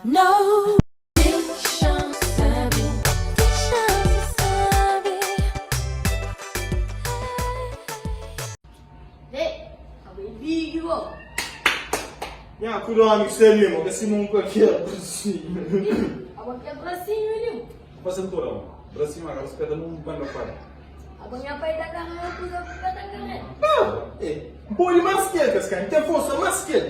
No. Dexa-m sabe, dexa-m sabe. Hey, abo é big bo. Nha ku dómi ku sta li, mo ka sima un kualker brasinhu. Abo kel brasinhu li. Pasa altura, mo. Brasinhu agora speta num banda fora. Abo nha pai ta karrega kuza ku ka ta karrega. Ah, eh, N pode más ki el, kes ka, N ten forsa más ki el.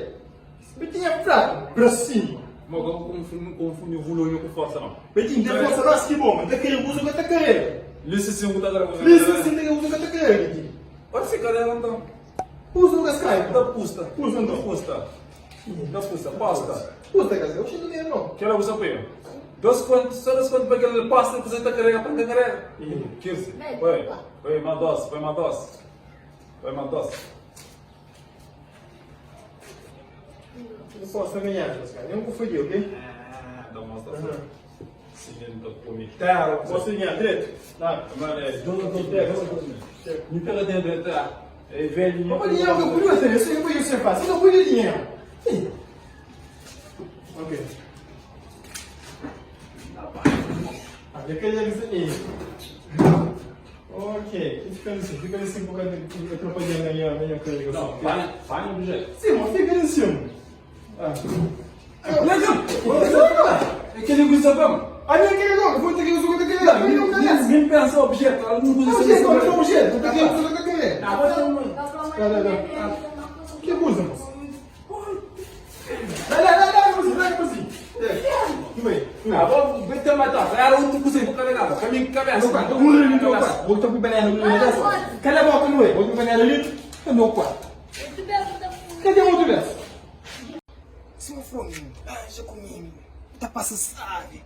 Betinho é fraku, brasinhu. Mo ka bu konfundi vulumi ku forsa no. Betinho ten forsa más ki bo, ma N ta karrega kuza ku ka ta karrega. Lisi sin ku ta karrega kuza ku Lisi sin ta karrega kuza ku ka ta karrega, Betinho. Pode ser karrega nton. Pusta bu ka skrebe. Ta pusta. Pusta nton. Pusta. Ta pusta. Posta. Pusta ka skrebe. Oxi nu dinheru no. Kela bu sa poi. Dos kontu, só dos kontu pa kel posta ku sa ta karrega pa N ka karrega. Kirsi. Poi. Poi ma dos, poi ma dos. Poi ma dos. Bu posta ganhadu, mas ka. Nem ku fadia, ok? Ah, ta mostra só. Simenta come terra. Posta ganhadu direto. Lá. Mano, é dois, dois, dois, dois. Me pega dentro, tá? É velho. Mas dinheiro que eu podia ter, eu sei que eu podia ser fácil. Eu não podia dinheiro. Sim. Ok. Ah, eu queria dizer. Ok, fica assim, fica assim por causa de atrapalhar na minha, na minha coisa. Não, vai, vai no objeto. Sim, mas fica em cima. Ah. É aquele que usa vamos. A minha quer agora, vou ter que usar o que quer. Não, não, Nem pensa objeto, alguma coisa Objeto, objeto, objeto, tem que usar o que quer. Não, pode não. Dá, dá, dá. Que usa, moço? Dá, dá, dá, dá, usa, dá, usa. Ah, vou meter matar. Era outro coisa, vou carregar. Caminho cabeça. Vou te banana ali. Cala a boca, não é? Vou te banana ali. Não, quarto. Cadê o outro verso? Se uma fome, ah, já comi, tá passa sabe.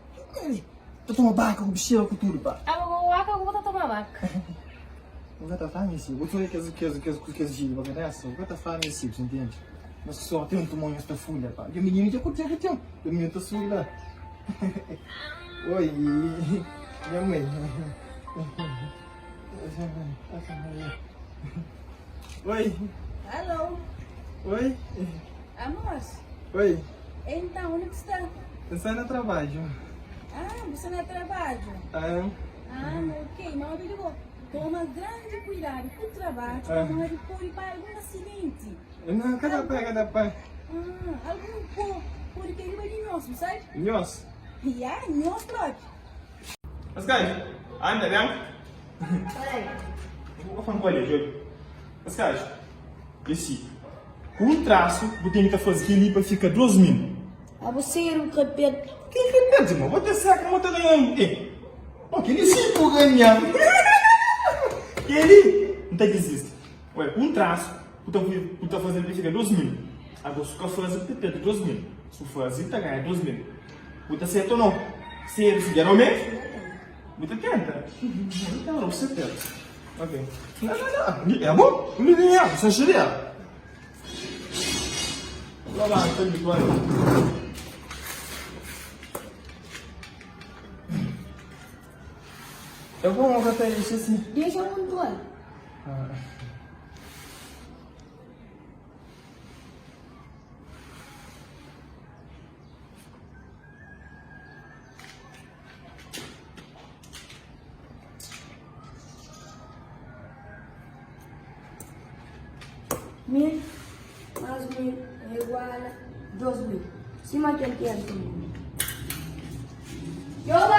Tá toma banca com bicheira com tudo, pá. Abo go waka go ta toma baka. O tá fome sim. Vou te que as que as que as que as gírias, porque nessa, o tá fome sim, você entende? Mas só tem um tamanho esta folha, pá. E o menino já curtiu, já tem. O menino tá subindo lá. Oi, minha mãe. Oi. Alô, Oi. amor. Oi. Então, onde que está? Está no trabalho. Ah, você não trabalho. Ah, Ah, ok. Mas eu digo, toma grande cuidado com o trabalho, Ah. toma de pôr para algum acidente. não, cada pai, cada pai. Ah, algum pô, pode cair de nós, sabe? Nós. E ah, nós próprio. Mas, guys, anda bem? Peraí. Vou falar com ele, Júlio. Mas, guys, esse com um traço, vou ter que fazer aquele para ficar 12 mil. Abo ser um repete. Que repete, irmão? Vou ter saco, vou ter ganhando. Eh, Pô, que ele sim por ganhar. Que ele não tem que existir. Ué, com um traço, vou tá fazendo para ficar 12 mil. Agora, se eu fazer, vou ter 12 mil. Se eu fazer, tá ganhando 12 mil. Vou tá certo ou não? Se geralmente, vou tá tenta. Então, não, você tenta. Ok. Não, não, não. É bom? Não, não, não. Você acha Lá, lá, tá habituado. Eu vou botar isso assim. Deixa eu controlar. Ah. Mil mais mil é igual a 2000. Cima que ele tem. Yoba!